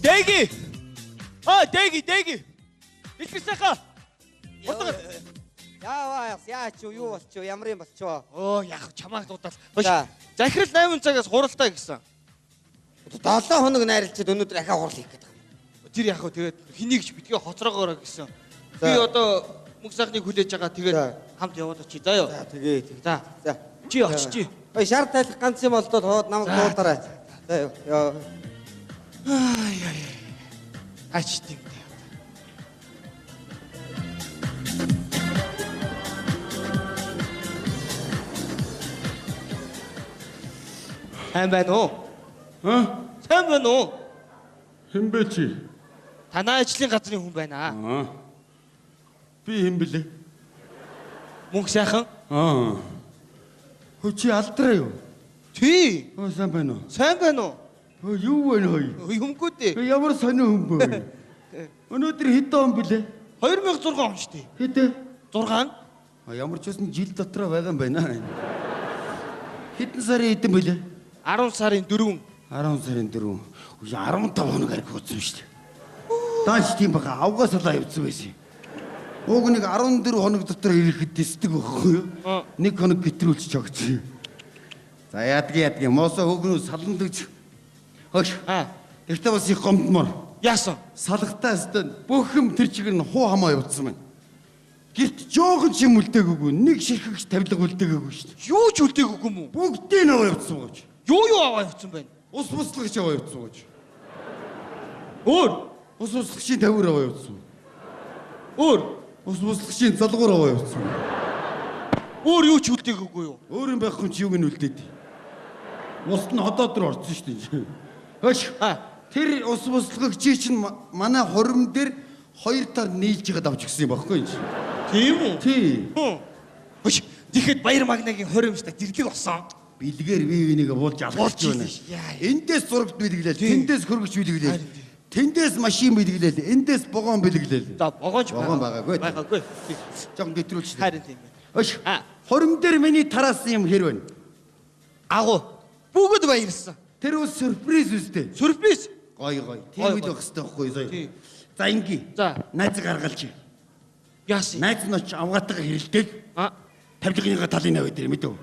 Дэги. Аа, дэги, дэги. Илгэсэхэ. Урдгар. Яаваа яач юу болчих ямар юм болчих. Оо, яг чамааг дуудал. Захирал 8 цагаас хуралтай гэсэн. 7 хоног найрлчихэд өнөөдөр ахаа хурал хийх гэдэг юм. Тэр яг хөө тэгээд хэнийг ч битгий хоцроогоорой гэсэн. Би одоо мөнгө сайхныг хүлээж байгаа. Тэгээд хамт яваад очие. За юу. За тэгээ. За. За. Чи очиж. Ой шар тайлах ганц юм болдоод хоод намайг дуудаарай. За юу. Яа. Ай ай. Ач тийм. Сайн байна уу? Аа? Сайн байна уу? Хэн бэ чи? Танай ажлын газрын хүн байна. Аа. Би хэн бэлээ? Мөнх сайхан. Аа. Хөө чи алдраа юу? Тий. Хөө сайн байна уу? Сайн байна уу? Хөө юу вэ хөө? Юмгүй дээ. Хөө ямар сонин хүн бэ? Өнөөдөр хэдэн он бэлээ? 2006 он шүү дээ. Хэдэ? 6. А ямар ч байсан жил дотроо байгаа юм байна. Хэдэн сарын хэдэн бэлээ? 10 сарын 4. 10 сарын 4. 15 хоног арх утсан шүү дээ. Дааш тийм баха авгаас салаа явцсан байсан. Уг нэг 14 хоног дотор ирэхэд дэсдэг байхгүй юу? Нэг хоног гэтрүүлж чогч. За ядгийн моосо хөөгнөө саландагч. Хөөш. Тэртээ бас их гомдмор. Яасан? Салгатаа өстөн бүх юм тэр чигээр нь хуу хамаа явцсан байна. Гэрт жоохон ч юм үлдээгүйгүй, нэг ширхэгч тавилга үлдээгээгүй шүү дээ. Юу ч үлдээгүйгүй юм уу? Бүгдийг аваа явцсан байгаа ч. Юу аваа явцсан байна? Ус буслагч аваа явцсан байгаа ч. Өөр ус буслагчийн тавиур аваа явцсан. Өөр ус буслагчийн залгуур аваа явцсан. Өөр юу ч үлдээгүйгүй юу? Өөр юм байхгүй чи юуг нь үлдээд. Ус нь ходоод руу орсон шүү дээ. Хөөш. Тэр ус буслагчийн чинь манай хурим дээр хоёр тар нийлж байгаад авч гисэн юм багхгүй юм чи. Тийм үү? Тий. Хөөш. Тэгэхэд Баяр Магнагийн 20 юм шүү дээ. Зэрлэг болсон. Бэлгээр бие биенийг буулж алхаж байна. Эндээс зурагт бэлгэлээл, тэндээс хөргөч бэлгэлээл, тэндээс машин бэлгэлээл, эндээс вагон бэлгэлээл. За вагонч вагон байгаагүй. Байгаагүй. Жохон гэтрүүлч. Харин тийм байна. Хөөш. Хором дээр миний тараасан юм хэр байна? Агуу. Бүгд баярлсан. Тэр ус сюрприз үстэй. Сюрприз. Гой гой. Тийм үйл байх хэрэгтэй байхгүй юу? За инги. За. Найз гаргалж. Яасан? Найз нь очиж авгаатайгаа хэрэлдээл. Тавилгынхаа талын аваад ирээ мэдв.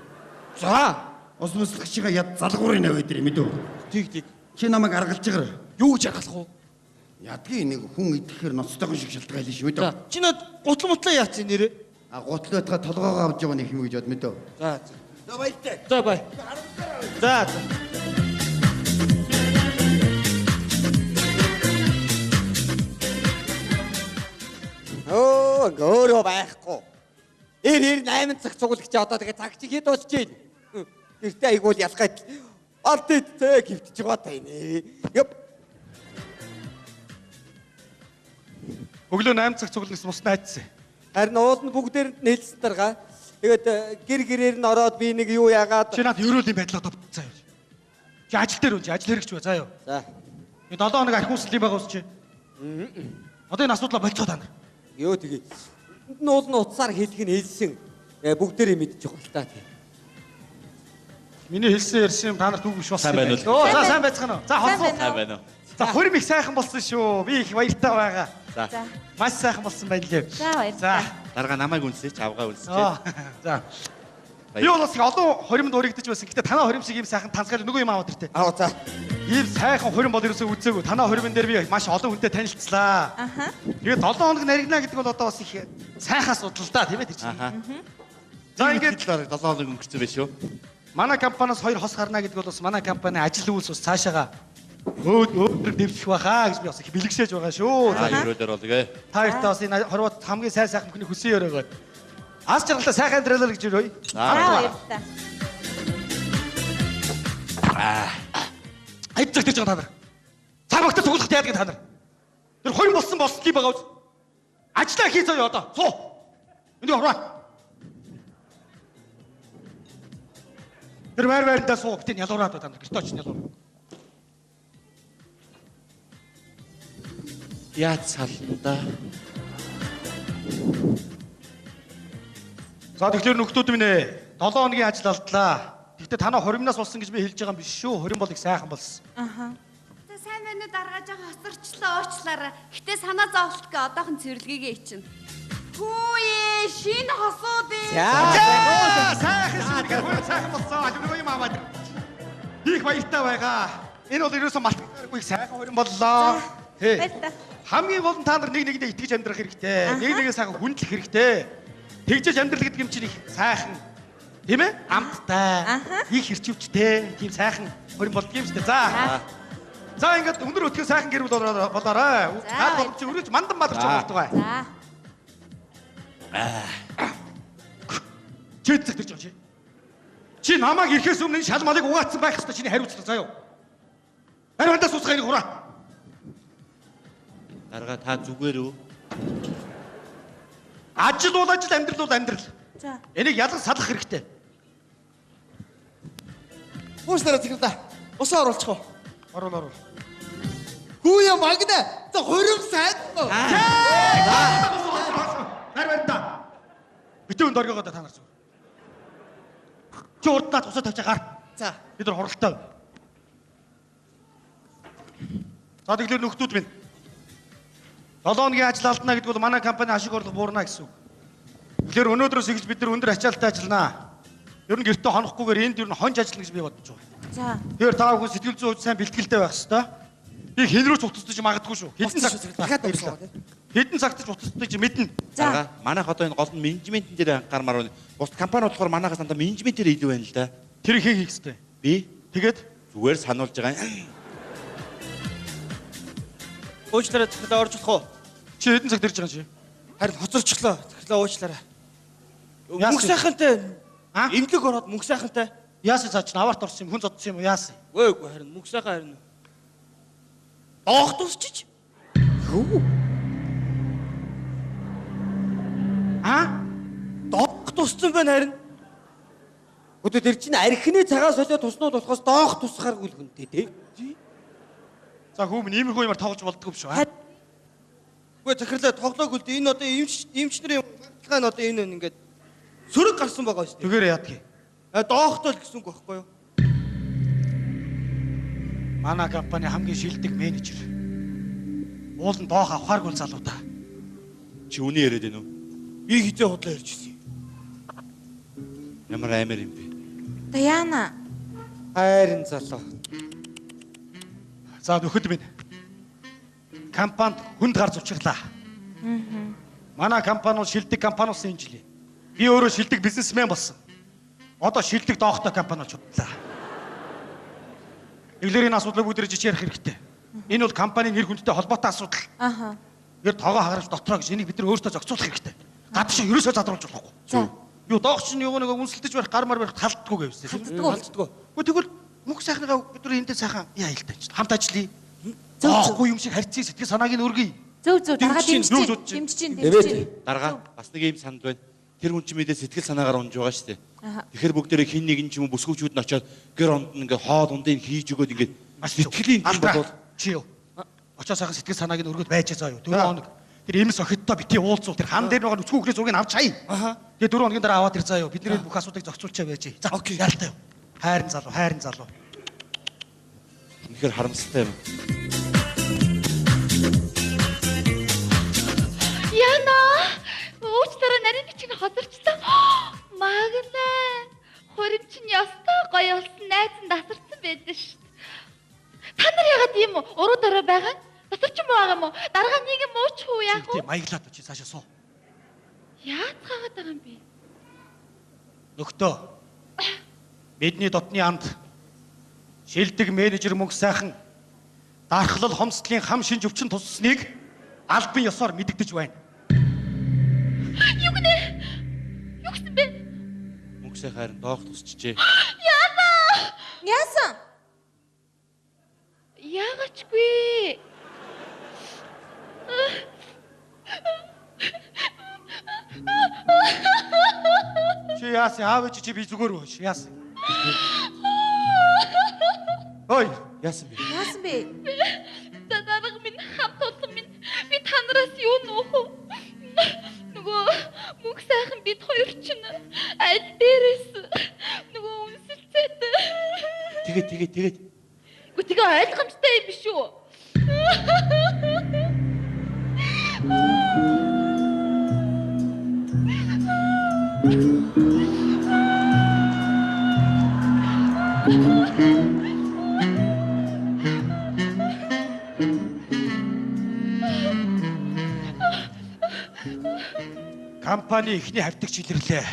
За. Ус буслагчгаа яд залгуурын аваад ирээ мэдв. Тэг тэг. Чи намайг аргалж байгаа. Юу гэж аргалах вэ? Ядгийн нэг хүн идэхээр ноцтойгон шиг шалтгаална шүү мэдв. За. Чи над гутал мутлаа яатсан нэрээ? А гутлын утгаа толгоогоо авч яваа нэг юм гэж бод мэдв. За. За баяртай. За бай. За. Өө өөрөө байхгүй. 98 цаг цуглагч одоо тэгээ цаг чи хэд болж байна? Гэртээ айгуул ялгаад алт идтэй гівтэж байгаа та энэ. Яп. Өглөө 8 цаг цуглан гэсэн усны айдсан. Харин уул нь бүгдээрэнд нь хэлсэн дарга. Тэгээд гэр гэрээр нь ороод би нэг юу яагаад чи над ерөөлийн байдлаа одоо заа юу. Чи ажил дээр үн чи ажил хэрэгч бай заа юу. За. Энэ 7 хоног архиуслын байгаа ус чи. Одоо энэ асуудлаа болцоо та нар. Юу тэгээ. Нуул нь утсаар хэлэх нь хэлсэн. Бүгдээрээ мэдчих бол та тийм. Миний хэлсэн ярьсан юм та нарт үг биш болсон. Сайн байна уу? Оо за сайн байцгаана уу? За холбоо. Сайн байна уу? За хурим их сайхан болсон шүү. Би их баяртай байгаа. За. Маш сайхан болсон байна лээ. За баярлалаа. За. Дарга намайг үнсээч, авгаа үнсээч. За. Би бол бас их олон хуримд урагдаж байсан. Гэтэ танаа хурим шиг ийм сайхан тансгаал нөгөө юм аваад иртээ. Аа за. Ийм сайхан хурим бол ерөөсөө үзээгүй. Танаа хуримн дээр би маш олон хүнтэй танилцлаа. Аха. Тэгээд 7 хоног наригна гэдэг бол одоо бас их сайхан асуудал л да, тийм ээ тэр чинь. Аха. За ингээд 7 хоног өнгөрсөн байх шүү. Манай компаниас хоёр хос гарна гэдэг бол бас манай компани ажил үйлс бас цаашаага өөр дэвших байхаа гэж би бас их бэлгэшээж байгаа шүү. За ерөөлөөр болго. Та хоёртаа бас энэ хорвоот хамгийн сайн сайхан бүхний хүсэн өрөөгөөд. Аз жаргалтай сайхан амьдралаа гэж өрөөе. За баярлалаа. Аа. Хэд цаг тэрж байгаа та нар? Цаг багтаа цуглах яадаг та нар. Тэр хорин болсон болслыг байгаа үз. Ажлаа хий заяа одоо. Суу. Энд ороо. Тэр байр байрандаа суу. Битэн ялуураад та нар. Гэртээ очиж ялуур. Яаж сална да? За тэгэхээр нөхдүүд минь ээ 7 хоногийн ажил алдлаа. Гэхдээ танаа хуримнаас болсон гэж би хэлж байгаа юм биш шүү. Хурим бол их сайхан болсон. Аха. За сайн байна уу даргаа жоохон хоцорчлоо уучлаарай. Гэтэ санаа зовлтгүй одоохон цэвэрлэгээгээ ичин. Хүүе шинэ хосууд ээ. За сайхан шүргээ хөрө сайхан болсон. Аль юм аваад. Их баяртай байгаа. Энэ бол ерөөсөө малтгаргүй сайхан хорин боллоо. Баярлалаа. Хамгийн гол нь та нар нэг нэгэндээ итгэж амьдрах хэрэгтэй. Нэг нэгээ сайхан хүндлэх хэрэгтэй. Тэгжээж амьдрал гэдэг юм чинь их сайхан. Тийм ээ? Амттай. Их хэрчвчтэй. Тийм сайхан хорин болдго юм шүү дээ. За. За ингээд өндөр өтгөн сайхан гэр бүл болоорой. Наад боломж өргөж мандан бадарч болтугай. За. Чи зэг тэрч чи. Чи намайг ирэхээс өмнө энэ шал малыг угаацсан байх ёстой чиний хариуцлага заяа. Харин хандаа суусгаа энийг хураа. Дарга та зүгээр үү? Ажил бол ажил, амьдрал бол амьдрал. За. Энийг ялан салах хэрэгтэй. Уушлаарай захирлаа. Усаа оруулчих уу? Оруул оруул. Хүү я магна. За хурим сайн. Нар барь та. Битүүн дөргөөгөө та нар зүгээр. Чи урд наад усаа тавьж гар. За. Бид нар хуралтай. За тэгэхээр нөхдүүд минь. 7 хоногийн ажил алдна гэдэг бол манай компани ашиг орлого буурна гэсэн үг. Тэгэхээр өнөөдрөөс эхэлж бид нар өндөр ачаалттай ажиллана. Ер нь гэртээ хонохгүйгээр энд ер нь хонж ажиллана гэж би бодож байгаа. За. Тэгэхээр та бүхэн сэтгэл зүйн хувьд сайн бэлтгэлтэй байх ёстой. Би хэн рүү ч утасдаж магадгүй шүү. Хэдэн цаг дахиад тавьсан. Хэдэн цагт ч утасдаж мэднэ. Дарга манайх одоо энэ гол нь менежментэн дээр анхаармаар байна. Бусд компани болохоор манайхаас дандаа менежментээр илүү байна л да. Тэр ихийг хийх ёстой. Би тэгээд зүгээр сануулж байгаа юм. Уучлаарай захирлаа орж болох уу? Чи хэдэн цагт ирж байгаа юм чи? Харин хоцорчлоо. Захирлаа уучлаарай. Мөнх сайхантай эмнэлэг ороод мөнх сайхантай. Яасан цаа чинь аваарт орсон юм, хүн зодсон юм уу яасан? Үгүй харин мөнх сайхан харин. Доох тусчиж. Юу? Аа? Доох туссан байна харин. Өдөө тэр чинь архины цагаан солио туснууд болохоос доох тусахааргүй л хүнтэй тий. За хүүмэн иймэрхүү юмар тоглож болдгоо юм шүү. Аа? Үгүй захирлаа тоглоогүй л дээ. Энэ одоо эмч нарын баталгаа нь одоо энэ ингээд сөрөг гарсан байгаа шүү дээ. Тэгээрээ яадгийг. Доохтой л гэсэн үг байхгүй юу? Манай компани хамгийн шилдэг менежер. Уул нь доох авахааргүй залуу та. Чи үний яриад байна уу? Би хизээ худлаа ярьж ирсэн юм. Ямар аймаар юм бэ? Даяна. Хайрын залуу. За нөхөд минь. Компанид хүнд гар зучирлаа. Манай компани бол шилдэг компани болсон энэ жилийн. Би өөрөө шилдэг бизнесмен болсон. Одоо шилдэг доохтой компани болж бодлаа. Эглэрийн асуудлыг бүгд жижиг ярих хэрэгтэй. Энэ бол компанийн нэр хүндтэй холбоотой асуудал. Аха. Тэр тоогоо хагарч дотроо гэж энийг бид нар өөрсдөө зохицуулах хэрэгтэй. Гадагш ерөөсөө задруулж болохгүй. За. Юу доох чинь юу нэг үнсэлдэж барих гар мар барих талддаггүй гэвсэн. Талддаггүй. Үгүй тэгвэл мөнх сайхныгаа бид нар эндээ сайхан яа хэлтэй чинь. Хамт ажиллая. Доохгүй юм шиг харьцыг сэтгэл санааг нь өргөе. Зөв зөв дарга Дэмжиж дэмжиж чинь, дэмжиж чинь дэмжиж чинь. Дарга бас нэг юм санал байна. Тэр хүн чинь мэдээ сэтгэл санаагаар унж байгаа шүү дээ. Аха. Тэгэхээр бүгдээрээ хин нэгэн ч юм уу бүсгүүчүүд нь очиод гэр онд нь ингээ хоол ундыг хийж өгөөд ингээ сэтгэлийн тийм болвол чи юу? Очоо сайхан сэтгэл санааг нь өргөд байж заа юу. 4 хоног. Тэр эмс охидтой бити уулзуул тэр хан дээр байгаа нүцгэн хүүхний зургийг авч хай. Тэгээ 4 хоногийн дараа аваад ир заа юу. Бидний бүх асуудлыг зохицуулчаа байж. За яалтай юу. Хайрын залуу, хайрын залуу. Үнэхээр харамсалтай юм. Яна! Уучлаарай нарийн чинь хоцорчлоо. Магна. Хурим чинь ёстой гоё болсон найз нь дасарсан байдаг шүү дээ. Та нар яагаад ийм уруу дараа байгаа? Дасарч юм байгаа юм уу? Дарга нэг юм ууч уу яах вэ? Тий маяглаад чи цаашаа суу. Яаж гаагаад байгаа юм бэ? Нөхдөө. Бидний дотны анд шилдэг менежер мөнх сайхан дархлал хомсдлын хам шинж өвчин туссныг албан ёсоор мэдэгдэж байна. Юу гинэ? Юу гэсэн бэ? Мөнх сайхан харин доох тусчжээ. Яна! Яасан? Яагачгүй. Чи яасан? Аав ээж чи би зүгээр үү? Чи яасан? Ой, яасан бэ? Яасан бэ? За дарга минь хамт олон минь би та нараас юу нуух вэ? Нөгөө мөнх сайхан бид хоёр чинь аль дээрээс нөгөө үнсэлцээд. Тэгээд тэгээд тэгээд Үгүй тэгээ ойлгомжтой юм биш үү? Компани эхний хавтагч илэрлээ.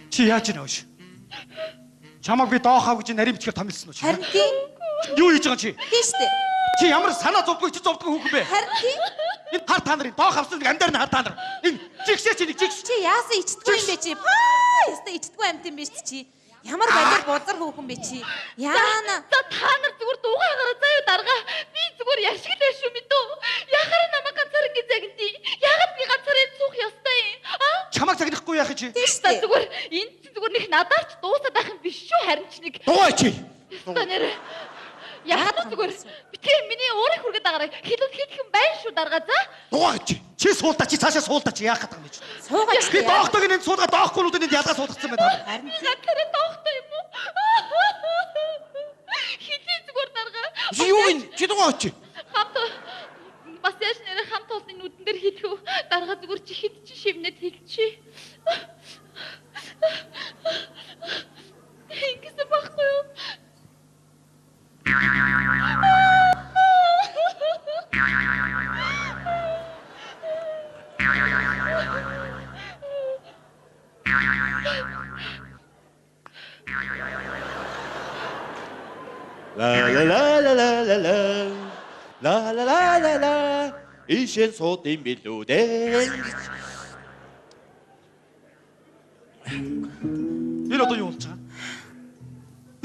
Чи яаж ийнэ өөш? Чамайг би доохав гэж нарийн бичгээр томилсон уу чи? Харин тийм. Юу хийж байгаа чи? Тийм шүү дээ. Чи ямар санаа зовдгүй чи зовдгүй хүүхэн бэ? Харин тийм. Энэ хар та нарын доох авсан нэг амьдар нь хар та нар. Энэ жигшээ чи нэг жигш. Чи яасан ичдэггүй юм бэ чи? Паа, яста ичдэггүй амьт юм биш чи. Ямар балер бузар хүүхэн бэ чи? Яана. За та нар зүгээр дуугаараа заяа дарга. Би зүгээр яшиг л шүү мэдүү. Яхаар намайг ганцаар ингэ загнадий. Яагаад би ганцаараа цуух ёстой юм? Аа? Чамайг загнахгүй яах чи? Тийм шүү За дээ. зүгээр энэ чинь зүгээр нэг надаарч дуусаад байх юм биш шүү харин ч нэг. Дугаа чи. Ёстой нэр. Яагаад зүгээр битгий миний уурыг хүргээд агараа хилүүд хийх юм байна шүү дарга за. Дугаа чи. Чи суулдаа чи цаашаа суулдаа чи яах гэдэг юм бэ чи? Суугаач. Би доохтойг энэ суулгаа доохгүй нүдэнд ялгаа суулгацсан байна. Харин Би ганцаараа доохтой юм уу? Хилээ зүгээр дарга. Чи юу гин? Чи дугаа чи. Хамт бас яаж нэрэ хамт олонны нүдэн дээр хийх үү? Дарга зүгээр чи хэд чи шивнэд хэлчихье. Ингэсэн байхгүй юу? Ла ла ла ла ла ла ла. Ла ла ла ла ла. Ишэн сууд юм билүү дээ. Энэ одоо юу болж байгаа?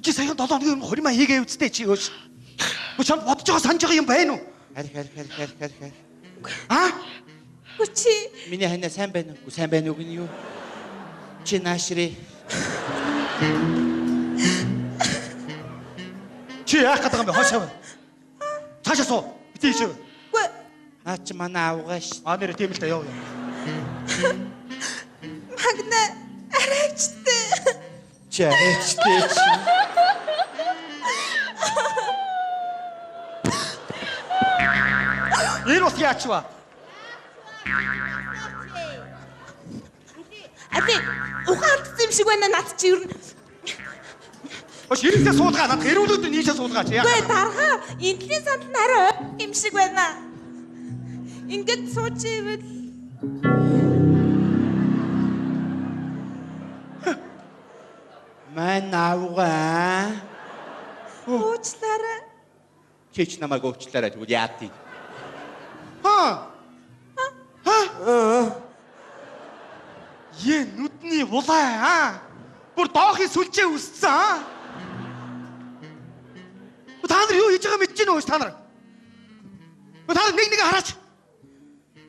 Чи саяхан 7 хоногийн өмнө хурим хийгээ үсттэй чи өөш. Үгүй чамд бодож байгаа санаж байгаа юм байна уу? Харь харь харь харь харь харь. Аа? Үгүй чи. Миний ханаа сайн байна уу? Сайн байна уу гин юу? Чи наашрээ. Чи яах гээд байгаа юм бэ? Хойшоо. Цаашаа суу. Бити ийшээ. Үгүй. Наа чи манай авгаа ш. Аа нэрэ тийм л та яв яв. Магна арайчтай. Чи арайчтай чи. Энэ бас яач вэ? Аби ухаан алдсан юм шиг байна над чи ер нь. Ош ирээсээ суулгаа надад эрүүлүүд нь ийшээ суулгаа чи яах. Үгүй дарга энтлийн санд нь арай ой юм шиг байна. Ингээд сууж ивэл Мань авгаа. уучлаарай. Чи ч намайг уучлаарай тэгвэл яад тийм. Хаа? Ха? Е нүдний булаа аа. Бүр доохын сүлжээ үссэн аа. Та нар юу хийж байгаа мэдэж гэнэ үү та нар? Та нар нэг нэгэ хараач.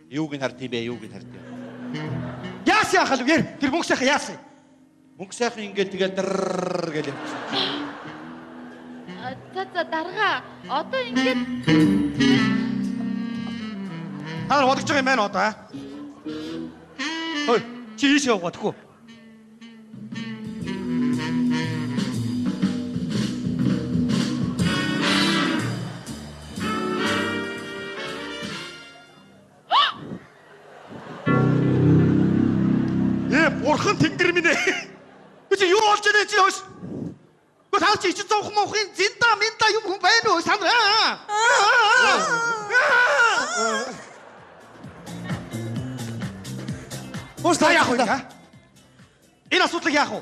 Юуг нь хард юм бэ? Юуг нь хард юм? Яасан яхал вэ? Тэр мөнгө сайхан яасан? Мөнгө сайхан ингээд тэгэл дэрр гэж явчихсан. За за дарга одоо ингээд Та нар бодож байгаа юм байна одоо аа. Хой, чи ийшээ явгаа тэхүү. Э, бурхан тэнгэр минь ээ. Чи юу болж байна чи хөөс? Гэхдээ та чи ичэн зовх мохын зинда минда юм хүн байна уу? Та нар аа. Ууш Та яах вэ? Энэ асуудлыг яах вэ?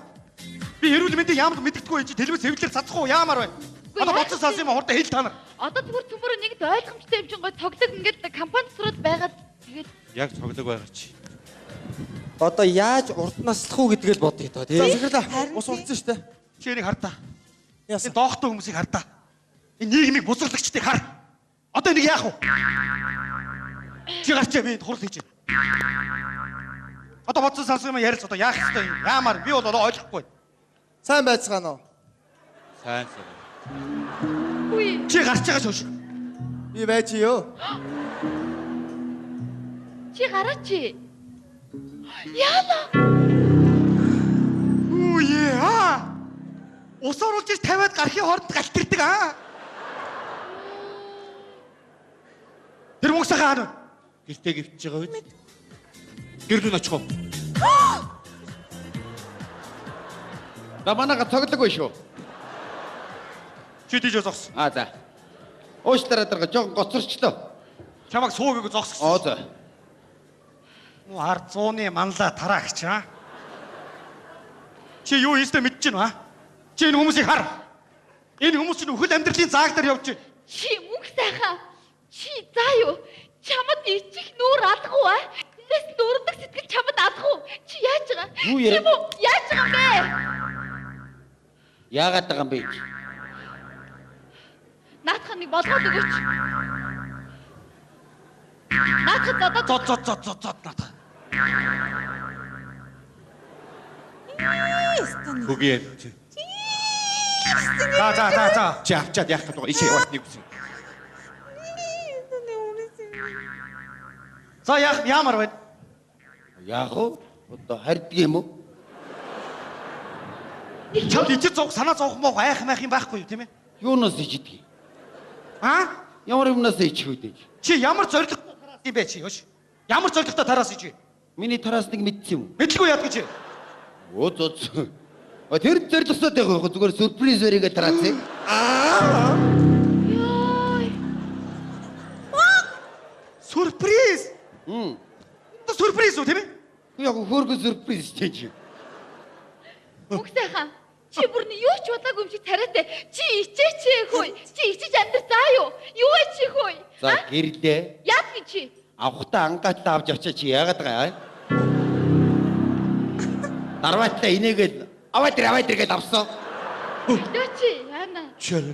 Би эрүүл мэндийн яамд мэддэхгүй чи телевиз хэвлэлээр цацах уу яамаар байна? Одоо бодсон сансан юм хурдан хэл та нар. Одоо зүгээр төмөрөө нэгд ойлгомжтой юм чинь гой цоглог ингээд компани сураад байгаад тэгээд Яг цоглог байгаа чи. Одоо яаж урд наслах уу гэдгээл бодъё доо тий. За захирлаа. Ус уулзсан шүү дээ. Чи энийг хар та. Яасан? Энэ доохтой хүмүүсийг хар та. Энэ нийгмийг бузарлагчдыг хар. Одоо энийг яах вэ? Чи гарч би энд хурал хийж байна. Одоо бодсон сансан юм ярьц одоо яах ёстой юм? Яамаар би бол одоо ойлгохгүй. Сайн байцгаана уу? Сайн сайн. үгүй Чи гарч байгаа шөөш. Би байж юу? чи гараач. Яана Үе аа. Ус оруулж ир тавиад гарахын хооронд галтэрдэг аа. Тэр мөнгө сайхан хаана? Гэртээ гівтж байгаа үз. Гэр рүү очих уу? За манайха цоглог шүү. Чи тийж зогс. Аа за. Уушлаараа дарга жоохон гоцорчлоо. Чамайг суугаагүй зогс. Оо за. Ард зууны манлаа тараагч аа. Чи юу хийстэй мэдэж байна аа? Чи энэ хүмүүсийг хар. Энэ хүмүүс чинь үхэл амьдралын зааг дээр явж байна. Чи мөнх сайхан. Чи заа юу? Чамд ичих нүүр алгуу аа? Тэс нүрдэг сэтгэл чамд алгуу. Чи яаж байгаа? Юу яриа? Яаж байгаа юм бэ? Яагаад байгаа юм бэ? Наадах нэг болгоод өгөөч. Наадах одоо зод зод зод зод зод наадах. Хөгийн. За за за за. Чи авчаад яах гэдэг вэ? Ишээ яваад нэг үсэн. За яах яамар байна? Яах вэ? Одоо харьдаг юм уу? Чамд ичиж зовх санаа зовх мох айх майх юм байхгүй юу тийм ээ? Юунаас ичдэг? Аа? Ямар юмнаас ичих үү дээ? Чи ямар зорилготой тараас юм бэ чи ёш? Ямар зорилготой тараас ичээ? Миний тараас нэг мэдсэн юм. Мэдлгүй яадаг чи? Оо зөө. А тэр зорилготой байгаа зүгээр сюрприз баригээ тараацээ. Аа. Сюрприз. Мм. Сюрприз үү тийм ээ? Яг хөөргөн сюрприз чи. Мөнх сайхан. Чи бүр нь юу ч болоогүй юм шиг тариатай. Чи ичээч хөөе. Чи ичиж амьдр заа юу? Юу вэ чи хөөе? За гэрлээ. Яадаг чи? Авахтаа ангатлаа авч очиж чи яагаад байгаа юм? Дарваатаа инээгээл аваад ир аваад ир гэж авсан. Болооч яана. Чэр.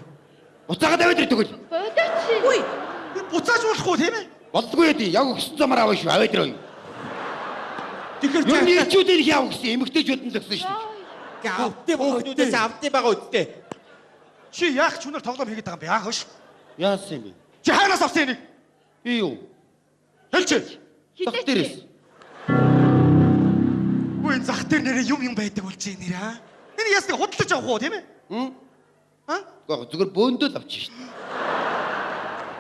Буцаагаад аваад ир тэгвэл. Болооч. Үгүй. Буцааж болохгүй тийм ээ? Болдгүй яа. Яг өгсөн замаар аваа шүү. Аваад ир. Тэгэхээр юу нэрчүүдийн их яав гэсэн эмэгтэйчүүд нь л өгсөн шүү дээ. Авдээ хүүхдүүдээс авдээ байгаа үсттэй. Чи яах ч үнээр тоглоом хийгээд байгаа юм бэ? Аа хөш. Яасан юм бэ? Чи хаанаас авсан энийг? Би юу? Хэлч. Зах дээрээс. Үгүй энэ зах дээр нэрээ юм юм байдаг болж байна нэр аа. Энэ ясны худалдаж авах уу тийм ээ? Хм? Аа? Үгүй зүгээр бөөндөө л авчих шүү дээ.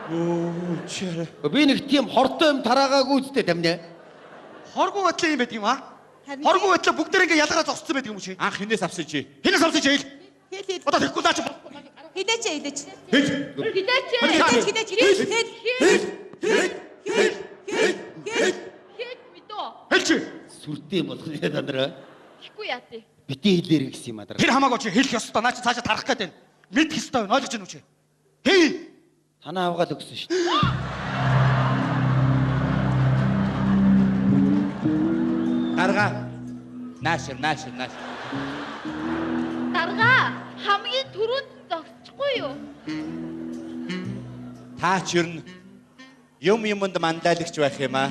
Өө чэр. Би нэг тийм хортой юм тараагаагүй үсттэй тамнэ. Хоргүй байдлаа юм байдаг юм аа? Хоргүй байдлаа бүгдээр ингээ ялгараа зогссон байдаг юм уу чи? Анх хинээс авсан чи? Хинээс авсан чи хэл. Хэл хэл. Одоо тэгэхгүй наа чи. Хэлээч хэлээч. Хэл. Хэлээч. Хэлээч хэлээч хэл хэл хэл хэл хэл хэл хэл хэл мэдөө. Хэл чи. Сүртэй юм болох нэ та нараа. Тэгэхгүй яа тий. Битгий хэлээрэй гэсэн юм аа. Тэр хамаагүй чи хэлэх ёстой. Наа чи цаашаа тарах гээд байна. Мэдэх ёстой байна. Ойлгож байна уу чи? Хий. Танаа авгаад өгсөн шүү дээ. Дарга. Наашир, наашир, наашир. Дарга хамгийн түрүүнд зогсчихгүй юу? Та ч ер нь юм юмд мандаалагч байх юм аа.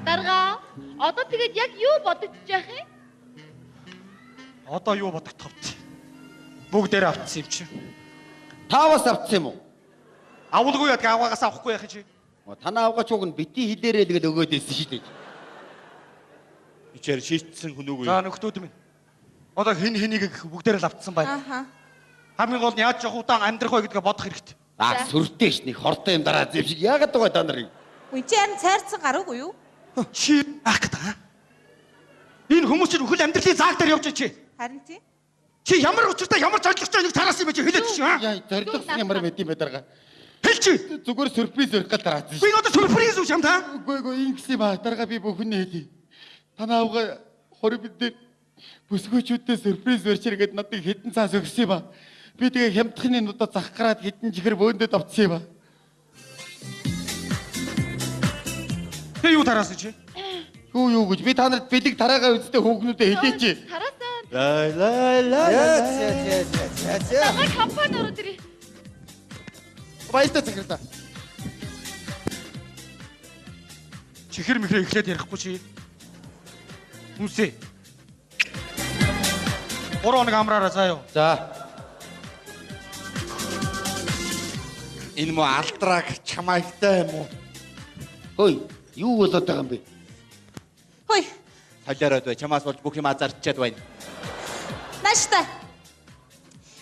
Дарга одоо тэгээд яг юу бодогдож байх юм? Одоо юу бодогдох вэ? Бүгдээр автсан юм чи. Та бас автсан юм уу? Авалгүй яадаг аваагаас авахгүй яах чи? Танаа аваач уг нь битгий хэлээрэй л гэж өгөөд байсан шүү дээ. Ичээр шийдсэн хүн үгүй. За нөхдүүд минь. Одоо хин хэнийг бүгдээр л автсан байна. Аха. Хамгийн гол нь яаж явах удаан амьдрах вэ гэдгээ бодох хэрэгтэй. Аа сүртэй ш нэг хортой юм дараа зэв шиг яагаад байгаа та нарыг? Үгүй чи харин цайрцсан гараагүй юу? Чи яах гэдэг аа? Энэ хүмүүс чинь үхэл амьдралын зааг дээр явж чи. Харин тий. Чи ямар учиртай ямар зорилготой нэг тараас юм бэ чи хэлээд чи аа? Яа зорилгосон ямар мэт юм бэ дарга? Хэл чи. Зүгээр сюрприз өрөх гал тараасан Би одоо сюрприз үү чам та? Үгүй үгүй ингэсэн юм аа. Дарга би бүхний хэлье. Танаа авга хориг бид дээр бүсгүйчүүдтэй сюрприз өрчээр гээд надыг хэдэн цаас өгсөн юм аа. Би тэгээ хямдхны нудаа зах гараад хэдэн чихэр бөөндөд авцсан юм аа. Тэ юу тараасан чи? Юу юу гэж би та нарт бэлэг тараагаа үсттэй хүүхнүүдэд хэлээч. Тараасан. Ла ла ла. За за за за. Дарга компани ороод ирээ. Баяртай захирлаа. Чихэр мэхрээ эхлээд ярихгүй чи. Хүмүүсээ. 3 хоног амраараа заа юу. За. Энэ мө алдраг чамайгтай юм уу? Хөөе, юу болоод байгаа юм бэ? Хөөе. Солиороод бай. Чамаас болж бүх юм азарчаад байна. Нааштай.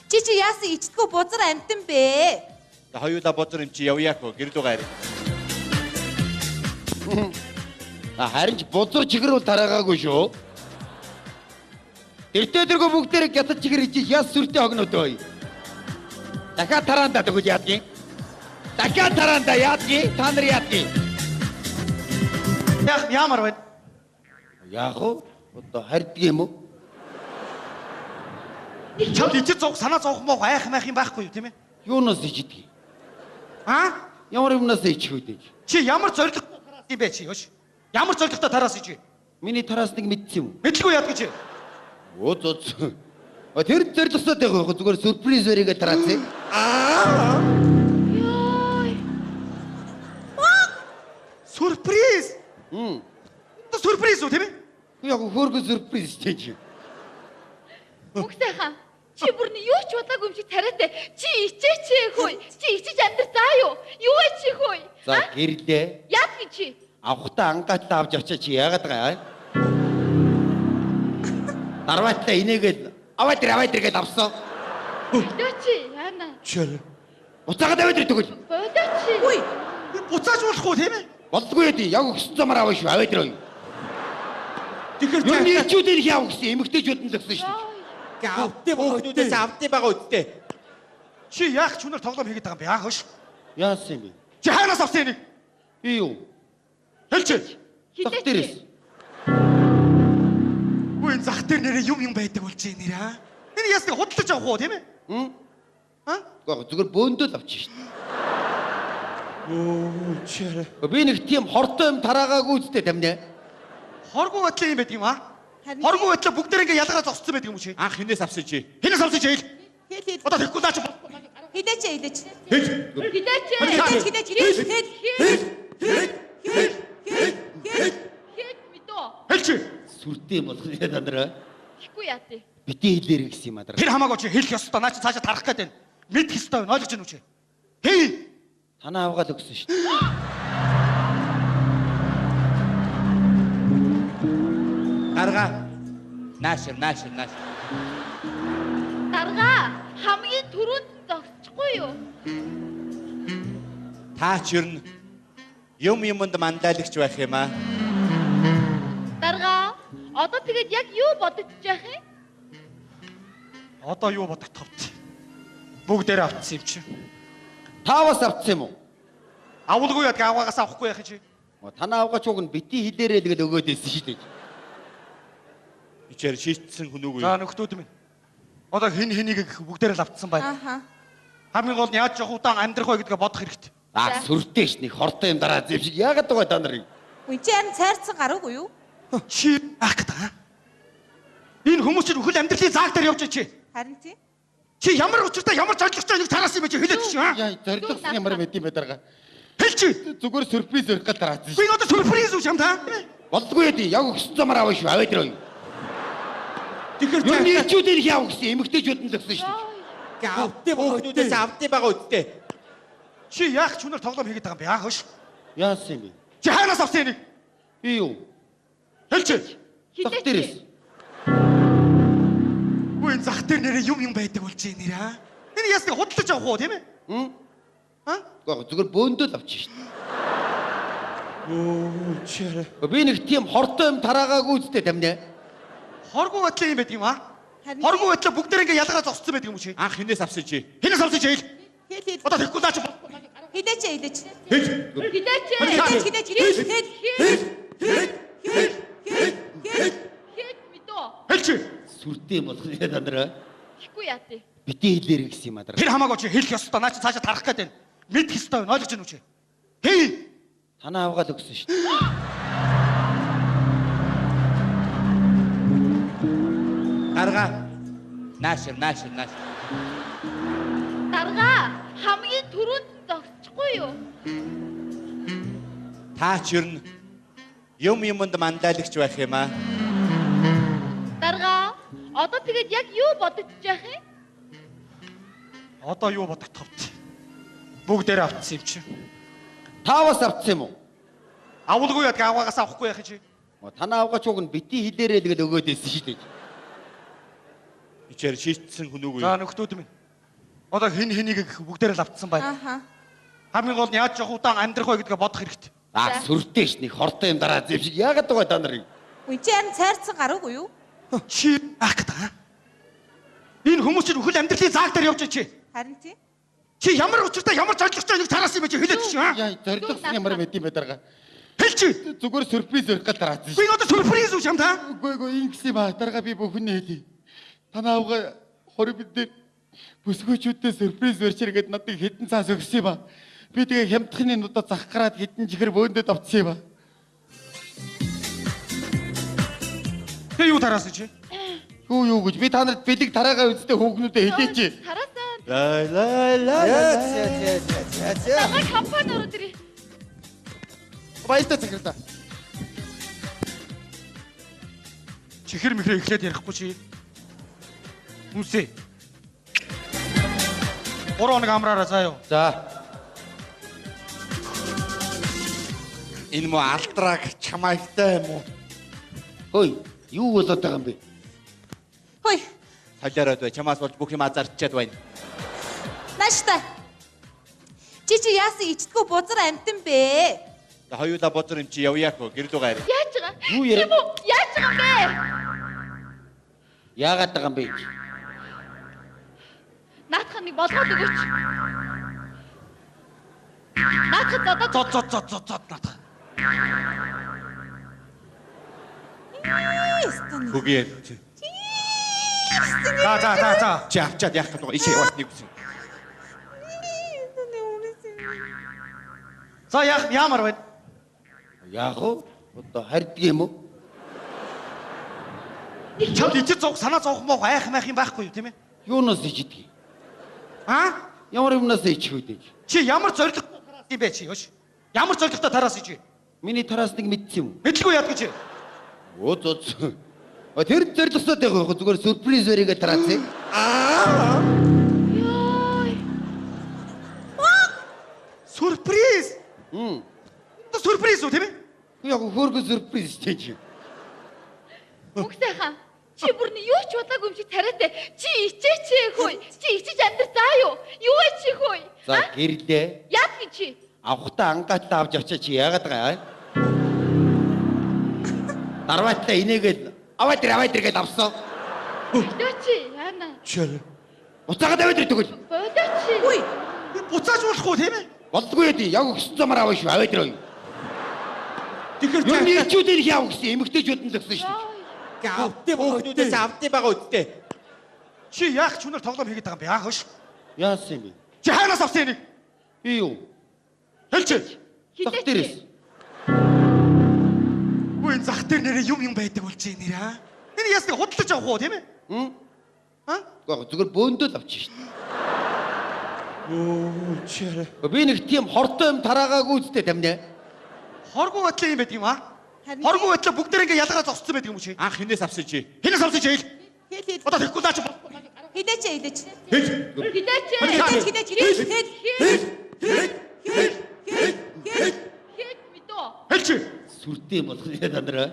Чи чи яасан ичдэггүй бузар амтан бэ? Хоёулаа бузар юм чи явъя хөө гэр лүү гайр. Харин ч бузар чихэр бол тараагаагүй шүү. Тэртээ тэргүй бүгдээрээ гятад чихэр ичиж яс сүртэй хогнод ой. Дахиад тараанда тэгвэл яадгийн. Дахиад тараанда яадгийн. Та нар яадгийн. Яг ямар байна? Яг уу одоо харьдаг юм уу? Чамд ичиж зовх санаа зовх мох айх майх юм байхгүй юу тийм ээ? Юунаас ичдэг? Аа? Ямар юмнаас ичих вэ гэж? Чи ямар зорилготой тараас юм бэ чи? Ёш. Ямар зорилготой тараас ичээ? Миний тараас нэг мэдсэн юм уу? Мэдлгүй яад гэж. Өө зөө. А тэр зорилготой байгаа зүгээр сюрприз баригээ тараацээ. Аа. Йой. Сюрприз. Хм. Сюрприз үү тийм ээ? Яг хөөргөн сюрприз чи. Мөнх сайхан. Чи бүр нь юу ч бодлоогүй юм шиг тариатай. Чи ичээч хөөе. Чи ичиж амьдр заа юу? Юу вэ чи хөөе? За гэрлээ. Яад гэж чи? Авахтаа ангаатлаа авч очиж чи яагаад байгаа юм? Дарваатлаа инээгээл аваад ир аваад ир гэж авсан. Болооч яана. Чэр. Буцаагаад аваад ир тэгвэл. Болооч. Үгүй. Буцааж болохгүй тийм ээ? Болдгүй яа. Яг өгсөн замаар аваа шүү. Аваад ир. Тэгэхээр Юу нэрчүүдийн их яав гэсэн эмэгтэйчүүд нь л өгсөн шүү дээ. Авдээ хүүхдүүдээс авдээ байгаа үсттэй. Чи яах ч үнээр тоглоом хийгээд байгаа юм бэ? Аа хөш. Яасан юм бэ? Чи хаанаас авсан энийг? Би юу? Хэлж. Зах дээрээс. Үгүй энэ зах дээр нэрээ юм юм байдаг болж байна нэрээ. аа? Энэ ясны худалдаж авах уу тийм ээ? Хм? Аа? Гэхдээ зүгээр бөөндөл авчих шүү дээ. Өө чэр. Би нэг тийм хортой юм тараагаагүй үсттэй тамнэ. Хоргүй байдлаа юм байдаг юм аа? Харин Хоргүй байдлаа бүгдээр ингээ ялгаа зогссон байдаг юм уу чи? Анх хинээс авсан чи? Хинээс авсан чи хэл? Хэл хэл. Одоо тэгэхгүй наа чи. Хилээч хилээч. Хэл. Хилээч. Хилээч хилээч хэл хэл Хэл. хэл хэл хэл хэл. Хэл мэдөө. Хэл чи. Сүртэй болох нэ та нараа. Тэгэхгүй яа тий. Бити хэлээрэй гэсэн юм аа. Тэр хамаагүй чи хэлэх ёстой. Наа чи цаашаа тарах гээд байна. Мэдэх ёстой байна. Ойлгож байна уу чи? Хей. Танаа авгаад өгсөн шүү дээ. Дарга. Наашир наашир наашир. Дарга хамгийн түрүүнд нь зогсчихгүй юу? Та ч ер нь юм юмд мандаалагч байх юм аа. Дарга одоо тэгээд яг юу бодогдож байх юм? Одоо юу бодогдох вэ? Бүгдээр авцсан юм чи. Та бас авцсан юм уу? Авалгүй яад аваагаас авахгүй яах юм чи? Танаа авгаач уг нь бити хэлээрэй л гэж өгөөд байсан шүү дээ. Ичээр шийдсэн хүн үгүй За юу? нөхдүүд минь. Одоо хин хэнийг бүгдээр л авцсан байна. Аха. Хамгийн гол нь яаж явах удаан амьдрах вэ гэдгээ бодох хэрэгтэй. Аа сүртэй ш нэг хортой юм дараа зэв шиг яагаад байгаа та нарыг? Үгүй чи харин цайрцсан гараагүй юу? Чи яах гэдэг аа? Энэ хүмүүс чинь үхэл амьдралын зааг дээр явж чи. Харин тий. Чи ямар учиртай ямар зорилготой энийг тараасан юм бэ чи хэлээд чи аа? Яа зорилгосон ямар мэт юм бэ дарга. Хэл чи. Зүгээр сюрприз өрөх гал тараасан Би шүү. одоо сюрприз үү чам та? Болдгүй яа. Яг өгсөн замаар аваа шүү. Аваад ир. Тэгэхээр Юу нэрчүүдийн их яав гэсэн эмэгтэйчүүд нь л өгсөн шүү дээ. Авдээ хүүхдүүдээс авдээ байгаа үсттэй. Чи яах ч үнээр тоглоом хийгээд байгаа юм бэ аа хөш. Яасан юм бэ? Чи хаанаас авсан энийг? Би юу? Хэл чи. Зах Хилээч. дээрээс. Үгүй энэ зах дээр нэрээ юм юм байдаг болж байна нэрээ аа? Энэ ясны худалдаж авах уу тийм ээ? Хм? Аа? Гэхдээ зүгээр бөөндөл авчих шүү дээ. Өө чэр. Би нэг тийм хортой юм тараагаагүй үсттэй тамнэ. Хоргүй байдлаа юм байдаг юм аа? Харин Хоргүй байдлаа бүгдээр ингээ ялгаа зогссон байдаг юм уу чи? Анх хинээс авсан чи? Хинээс авсан чи хэл? Хэл хэл. Одоо тэгэхгүй наа чи. Хилээч хилээч. Хэл. Хилээч. Хилээч хилээч хэл хэл Хэл. хэл хэл хэл хэл. Хэл мэдөө. Хэл чи. Сүртэй болох нэ та нараа. Тэгэхгүй яа тий. Бити хэлээрэй гэсэн юм аа. Тэр хамаагүй чи хэлэх ёстой. Наа чи цаашаа тарах гээд байна. Мэдэх ёстой байна. Ойлгож байна уу чи? Хей. Танаа авгаад өгсөн шүү дээ. Дарга. Наашир наашир наашир. Дарга хамгийн түрүүнд нь зогсчихгүй юу? Та ч ер нь юм юмд мандаалагч байх юм аа. Дарга одоо тэгээд яг юу бодогдож байх юм? Одоо юу бодогдох вэ? Бүгдээр авцсан юм чи. Та бас авцсан юм уу? Авалгүй яад аваагаас авахгүй яах юм чи? Танаа авгаач уг нь бити хэлээрэй л гэж өгөөд байсан шүү дээ. Ичээр шийдсэн хүн үгүй За юу? нөхдүүд минь. Одоо хин хэнийг бүгдээрээ л автсан байна. Аха. Хамгийн гол нь яаж явах удаан амьдрах вэ гэдгээ бодох хэрэгтэй. Аа сүртэй ш нэг хортой юм дараа зэв шиг яагаад байгаа та нарыг? Үгүй чи харин цайрцсан гараагүй юу? Чи яах гэдэг аа? Энэ хүмүүс чинь үхэл амьдралын зааг дээр явж чи. Харин тий. Чи ямар учиртай ямар зорилготой нэг тараас юм бэ чи хэлээд чи аа? Яа зорилгосон ямар мэт юм бэ дарга? Хэл чи. Зүгээр сюрприз өрөх гал тараасан Би одоо сюрприз үү чам та? Үгүй үгүй ингэсэн юм аа дарга би бүхэн хэлье. Танаа авга хориг бид дээр бүсгүйчүүдтэй сюрприз өрчээр гээд надыг хэдэн цаас өгсөн юм аа. Би тэгээ хямдхны нудаа зах гараад хэдэн чихэр бөөндөд авцсан юм аа. Тэ юу тараасан чи? Юу юу гэж би та нарт бэлэг тараагаа үсттэй хүүхнүүдэд хэлээч. Тараасан. Ла ла ла За за за за. Дарга компани ороод ирээ. Баяртай захирлаа. Чихэр мэхрээ эхлээд ярихгүй чи. Хүмүүсээ. 3 хоног амраараа заа юу. За. Энэ мө алдраг чамайгтай юм уу? Хөөе, юу болоод байгаа юм бэ? Хөөе. Солиороод бай. Чамаас болж бүх юм азарчаад байна. Нааштай. Чи чи яасан ичдэггүй бузар амтан бэ? Хоёулаа бозор юм чи явъя хөө гэр лүү гайр. Яаж байгаа? Юу яриа? Яаж байгаа юм бэ? Яагаад байгаа юм бэ? Наадах нэг болгоод өгөөч. Наадах зодод зод зод зод зод зод наадах. Хөгийн. За за за за. Чи авчаад яах гэдэг вэ? Ишээ яваад нэг үсэн. За яах яамар байна? Яах вэ? Одоо харьдаг юм уу? Чамд ичиж зовх санаа зовх мох айх майх юм байхгүй юу тийм ээ? Юунаас ичдэг? Аа? Ямар юмнаас ичих вэ гэж? Чи ямар зорилготой тараас юм бэ чи? Хөш. Ямар зорилготой тараас чи? Миний тараас нэг мэдсэн юм уу? Мэдлгүй яадаг чи? Өө зөө. А тэр зорилготой байгаа зүгээр сюрприз баригээ тараацсан. Аа. Йой. Сюрприз. Хм. Одоо сюрприз үү тийм ээ? Яг хөөргөн сюрприз чи чи. Бүх сайхан. Чи бүр нь юу ч болоогүй юм шиг тариатай. Чи ичээч хөөе. Чи ичиж амьдр заа юу? Юу вэ чи хөөе? За гэрлээ. Яадаг чи? Авахтаа ангатлаа авч очиж чи яагаад байгаа юм? Дарваатлаа инээгээл аваад ир аваад ир гэж авсан. Болооч яана. Чи. Буцаагаад аваад ир тэгвэл. Болооч. Үгүй. Буцааж болохгүй тийм ээ? Болдгүй яа яг өгсөн замаар аваа шүү аваад ир. Тэгэхээр Юу нэрчүүдийн их яав гэсэн эмэгтэйчүүд нь л өгсөн шүү дээ. Автын хүүхнүүдээс автын байгаа үсттэй. Чи яах ч үнээр тоглоом хийгээд байгаа юм бэ? Аа хөш. Яасан юм бэ? Чи хаанаас авсан энийг? Би юу? Хэлч. Зах дээрээс. Үгүй энэ зах дээр нэрээ юм юм байдаг болж байна нэр аа. Энэ ясны худалдаж авах уу тийм ээ? Хм? Аа? Гэхдээ зүгээр бөөндөөл авчих шүү дээ. Өө чи. Би нэг тийм хортой юм тараагаагүй үстэй тамина. Хоргүй байдлаа юм байдаг юм аа? Хоргүй байдлаа бүгдээр ингээ ялгаа зогссон байдаг юм уу чи? Анх хинээс авсан чи? Хинээс авсан чи хэл. Хэл хэл. Одоо тэгэхгүй наа чи. Хилээч хилээч. Хэл. Хилээч. Хилээч хилээч хэл хэл хэл хэл хэл хэл хэл хэл мэдөө. Хэл чи. Сүртэй болох юм та нараа.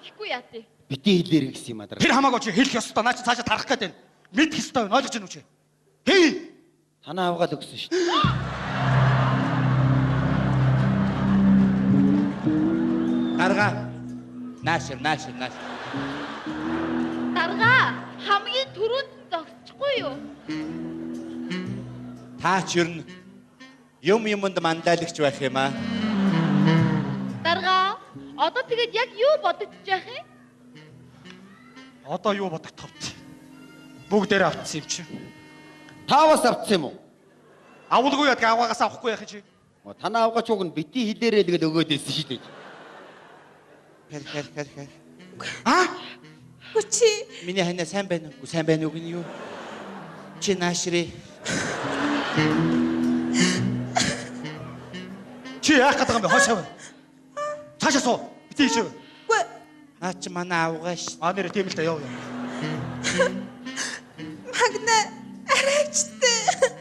Тэгэхгүй яа тий. Бити хэлээр гэсэн юм аа. Тэр хамаагүй чи хэлэх ёстой. Наа чи цаашаа тарах гээд байна. Мэдэх ёстой байна. Ойлгож байна уу чи? Хей. Танаа авгаад өгсөн шүү дээ. Дарга. Наашир наашир наашир. Дарга хамгийн түрүүнд зогсчихгүй юу? Та ч ер нь юм юмд мандаалагч байх юм аа. Дарга одоо тэгээд яг юу бодогдож байх юм? Одоо юу бодогдох вэ? Бүгдээр автсан юм чи. Та бас автсан юм уу? Авалгүй яадаг аваагаас авахгүй яах чи? Танаа авгаач уг нь бити хэлээрээ л гээд өгөөд байсан шүү дээ. Хэр хэр хэр хэр. Аа? Хүчи. Миний ханаа сайн байна уу? Сайн байна уу гин юу? Чи наашрээ. Чи яах гээд байгаа юм бэ? Хойшоо. Цаашаа суу. Бити ийшээ. Үгүй. Наа чи манай авгаа ш. Аа нэрээ тийм л та яв яв. Магна арайчтай.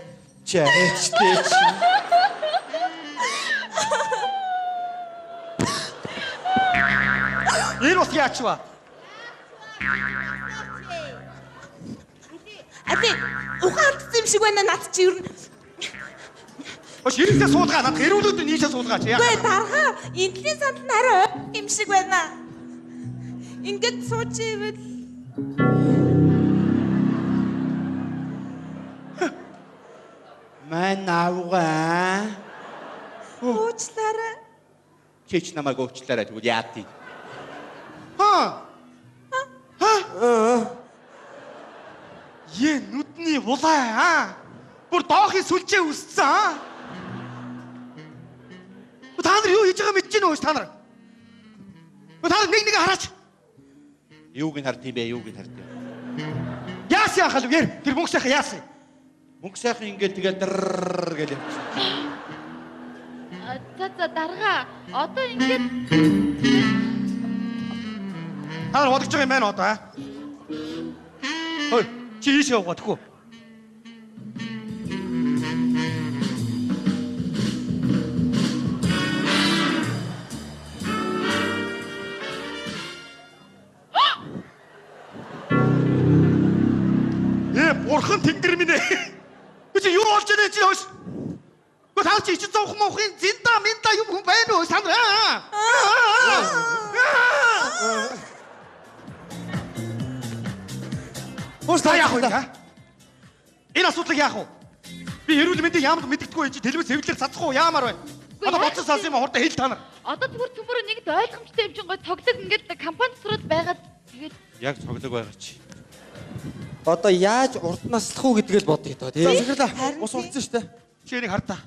Чи арайчтай чи. Энэ бас яач вэ? Али ухаан алдсан юм шиг байна над чи ер нь. Хош ирээсээ суулгаа надад эрүүлүүд нь ийшээ суулгаач яа. Үгүй дарга энтлийн сандал нь арай юм шиг байна. Ингээд сууж ивэл Мань авгаа. Уучлаарай. Чи ч намайг уучлаарай тэгвэл яад тийм. Ха. Ха. Е нүдний булаа аа. Бүр доохын сүлжээ үссэн аа. Та нар юу хийж байгааг мэдэж гэнэ үү та нар? Та нар нэг нэгэ хараач. Юуг нь хард юм бэ? Юуг нь хард юм? Яасан яхал вэ? Тэр мөнгө сайхан яасан? Мөнгө сайхан ингээд тэгэл дэрр гэж явчихсан. За за дарга одоо ингээд та нар бодож байгаа юм байна одоо аа. Хой чи ийшээ явгаа тэхүү. Бурхан тэнгэр минь ээ. Чи юу болж байна чи хөөс? Гэхдээ та чи ичин зовх мохын зинда минда юм хүн байна уу? Та нар. Хөөс та яах вэ? Энэ асуудлыг яах вэ? Би эрүүл мэндийн яамд мэддэггүй чи телевиз хэвлэлээр цацах уу яамаар байна? Одоо бодсон сонсон юм хурдан хэл та нар. Одоо зүгээр төмөрөө нэгд ойлгомжтой юм чинь гой цоглог ингээд компани сураад байгаад тэгээд яг цоглог байгаа чи. Одоо яаж урд наслах уу гэдгээл бодъё доо тий. За захирлаа. Ус урдсан шүү дээ. Чи энийг хар та.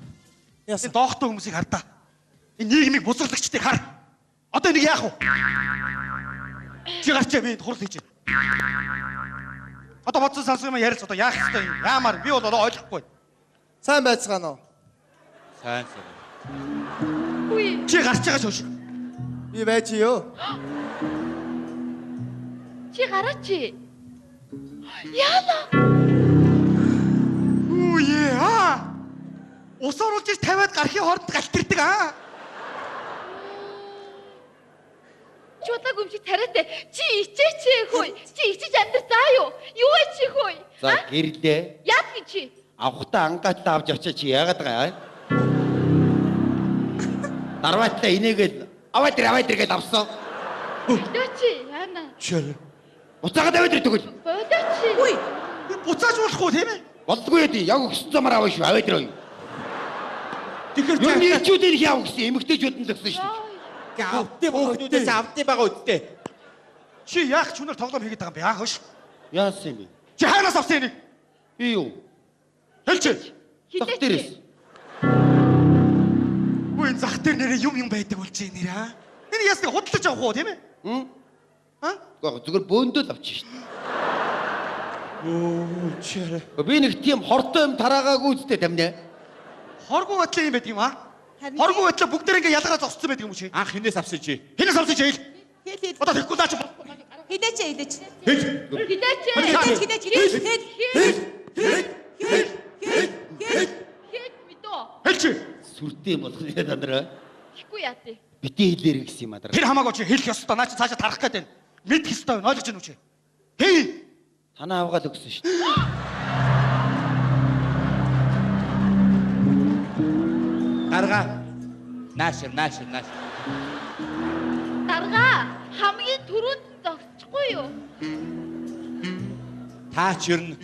Энэ доохтой хүмүүсийг хар та. Энэ нийгмийг бузарлагчдыг хар. Одоо энийг яах вэ? Чи гарчаа би энд хурал хийж байна. Одоо бодсон сансан юм ярилц одоо яах ёстой юм. Яамаар би бол одоо ойлгохгүй. Сайн байцгаана уу? Сайн сайн. Үгүй. Чи гарч байгаа шөөш. Би байж юу? Чи гараач. Яана. Үе аа. Ус оруулж иж тавиад гарахын хооронд галтэрдэг аа. Чи удаагүй юм шиг тариатай. Чи ичээч хөөе. Чи ичиж амьдр заа юу? Юу вэ чи хөөе? За гэрлээ. Яадгүй чи? Авахтаа ангатлаа авч очиж чи яагаад байгаа юм? Дарваатлаа инээгээл аваад ир аваад ир гэж авсан. Болооч яана. Чи буцаагаад аваад ир тэгвэл. Болооч. Үгүй. Буцааж болохгүй тийм ээ? Болдгүй яа. Яг өгсөн замаар аваа шүү. Аваад ир. Тэгэхээр ер нь ирчүүдийн их яав гэсэн эмэгтэйчүүд нь л өгсөн шүү дээ. Авдээ хүүхдүүдээс авдээ байгаа үсттэй. Чи яах ч үнээр тоглоом хийгээд байгаа юм бэ? Аа хөш. Яасан юм бэ? Чи хаанаас авсан энийг? Би юу? Хэлж. Зах дээрээс. Үгүй энэ зах дээр нэрээ юм юм байдаг болж байна нэр аа. Энэ ясны худалдаж авах уу тийм ээ? Хм? Аа? Үгүй зүгээр бөөндөл авчих шүү дээ. Өө чи. Би нэг тийм хортой юм тараагаагүй үсттэй тамнэ. Хоргүй байдлаа юм байдаг юм аа? Хоргүй байдлаа бүгдээр ингээ ялгараа зогссон байдаг юм уу чи? Анх хинээс авсан чи? Хинээс авсан чи хэл. Хэл хэл. Одоо тэгэхгүй наа чи. Хилээч хилээч. Хэл. Хилээч. Хилээч хилээч хэл хэл хэл хэл хэл хэл хэл хэл мэдөө. Хэл чи. Сүртэй юм болох нэ та нараа. Тэгэхгүй яа тий. Бити хэлээр гэсэн юм аа. Тэр хамаагүй чи хэлэх ёстой. Наа чи цаашаа тарах гээд байна. Мэдэх ёстой байна. Ойлгож байна уу чи? Хей. Танаа авгаад өгсөн шүү дээ. Дарга. Наашир, наашир, наашир. Дарга хамгийн түрүүнд зогсчихгүй юу? Та ч ер нь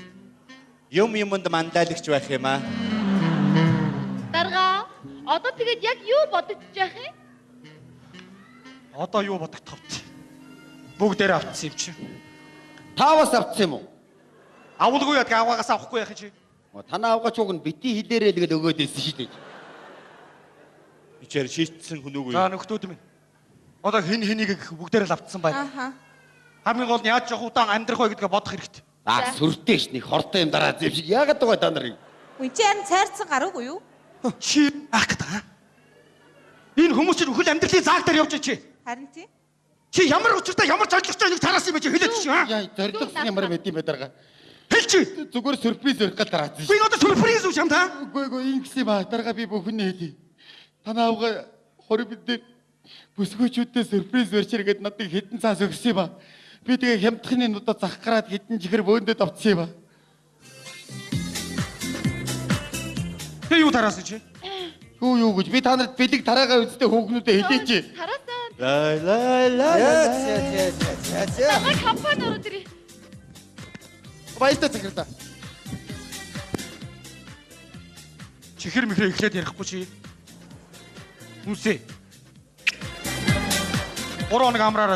юм юмд мандаалагч байх юм аа. Дарга одоо тэгээд яг юу бодогдож байх юм? Одоо юу бодогдох вэ? Бүгдээр автсан юм чи. Та бас автсан юм уу? Авалгүй яадаг аваагаас авахгүй яах чи? Танаа авгаач уг нь бити хэлээрээ л гээд өгөөд байсан шүү дээ. Бичээр шийдсэн хүн үгүй. За нөхдүүд минь. Одоо хин хэнийг бүгдээр л автсан байна. Аха. Хамгийн гол нь яаж явах удаан амьдрах вэ гэдгээ бодох хэрэгтэй. Аа сүртэй ш нэг хортой юм дараа зэв шиг яагаад байгаа та нарыг? Үгүй чи харин цайрцсан гараагүй юу? Чи яах гэдэг аа? Энэ хүмүүс чинь үхэл амьдралын зааг дээр явж чи. Харин тий. Чи ямар учиртай ямар зорилготой нэг тараас юм бэ чи хэлээд чи аа? Яа зорилгосон ямар мэд юм бэ дарга? Хэл чи. Зүгээр сюрприз өрөх гал тараасан шүү. Би одоо сюрприз үү юм та? Үгүй үгүй ингэсэн юм аа. Дарга би бүхний хэлье. Танаа авга хориг бид дээр бүсгүйчүүдтэй сюрприз өрчээр гээд надыг хэдэн цаас өгсөн юм аа. Би тэгээ хямдхны нудаа зах гараад хэдэн чихэр бөөндөд авцсан юм аа. Эндээ юу тараасан чи? Юу юу гэж би та нарт бэлэг тараагаа үсттэй хүүхнүүдэд хэлээч. Тараасан. Ла ла ла. Яа яа яа яа. Манай компани ороод ирээ. Баяртай захирдаа. Чихэр мэхрээ эхлээд ярихгүй чи. Хүнсээ. 3 хоног амраараа.